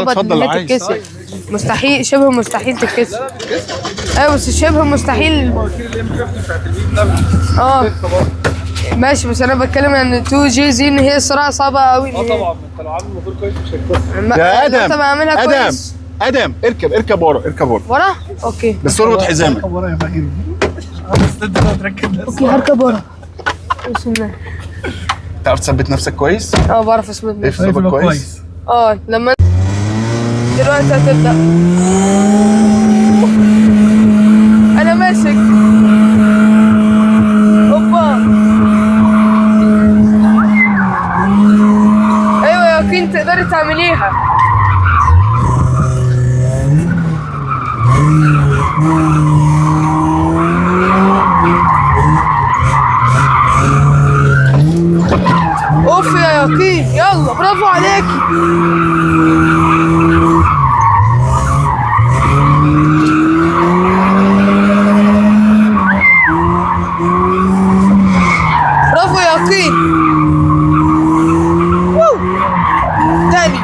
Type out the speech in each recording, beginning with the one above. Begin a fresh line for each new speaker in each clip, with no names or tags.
ان
اتفضل لو
هي
عايز.
تتكسر. مستحيل، شبه مستحيل تتكسر. ايوه بس شبه مستحيل.
المواتير اللي ام بتاعت البي دبليو.
اه ماشي، بس انا بتكلم ان 2 JZ ان هي الصراحة صعبة قوي.
اه طبعا، انت لو عامل موتور كويس مش هيتكسر.
يا ادم،
طب اعملها
ادم،
كويس.
ادم اركب، اركب ورا، اركب ورا.
ورا؟ okay.
بس اربط حزامك.
ورا يا فقير. بس انت بقى تركب نفسك.
okay هركب ورا. بسم الله.
تعرف تثبت نفسك كويس؟
اه بعرف اثبت نفسي.
ايه ثبت كويس.
اه لما دلوقتي هتبدأ. انا ماسك. اوبا. ايوه يا يقين تقدري تعمليها. اوف يا يقين، يلا برافو عليكي. برافو يا يقين. وو. تاني.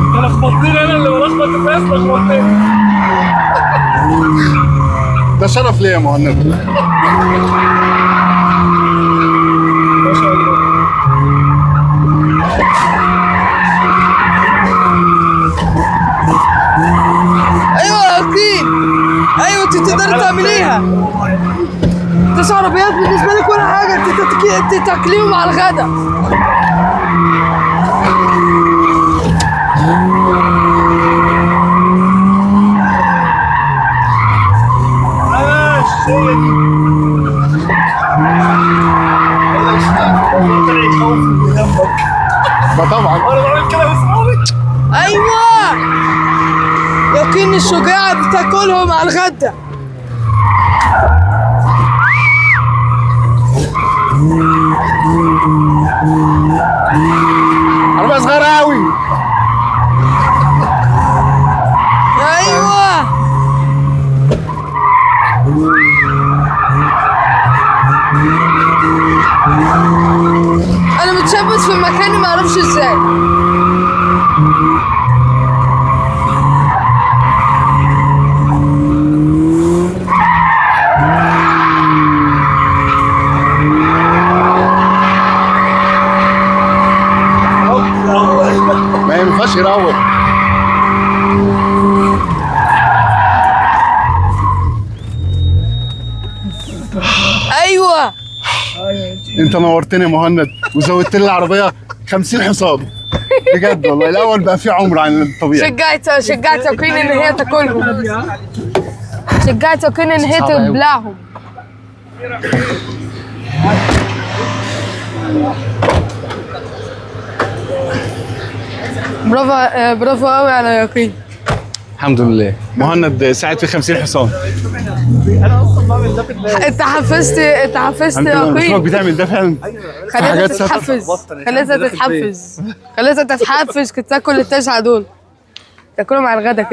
انت لخبطتني، انا اللي بلخبط الناس لخبطتني.
ده شرف ليا يا مهند.
ما شاء الله.
ايوه يا يقين، ايوه انت تقدري تعمليها. تسع عربيات بالنسبة لك ولا حاجة، انت انت تاكليهم على الغدا.
عاش هي دي. والله يشتغل. طلع يخوف من جنبك.
ما طبعا.
وانا بعمل كده باصحابي.
ايوه يقين الشجاعة بتاكلهم على الغدا.
عربية صغيرة قوي.
ايوه انا متشبث في مكاني ما اعرفش ازاي.
ما ينفعش يروح.
ايوه
انت نورتني يا مهند وزودت لي العربية 50 حصان بجد والله. الاول بقى في عمر عن الطبيعي.
شجعت يقين ان هي تاكلهم. شجعت يقين ان هي
صعبة أوي.
تبلعهم. برافو، برافو قوي على يقين.
الحمد لله مهند ساعد في 50 حصان.
انا اصلا بعمل ده في دماغي.
انت حفزت
الحمد لله بشوفك
يقين.
بتعمل ده فعلا.
خليتها
حاجات ستة.
تتحفز، خليتها تتحفز، خليتها تتحفز. كنت تاكل التسعة دول، تاكلهم على الغدا كده.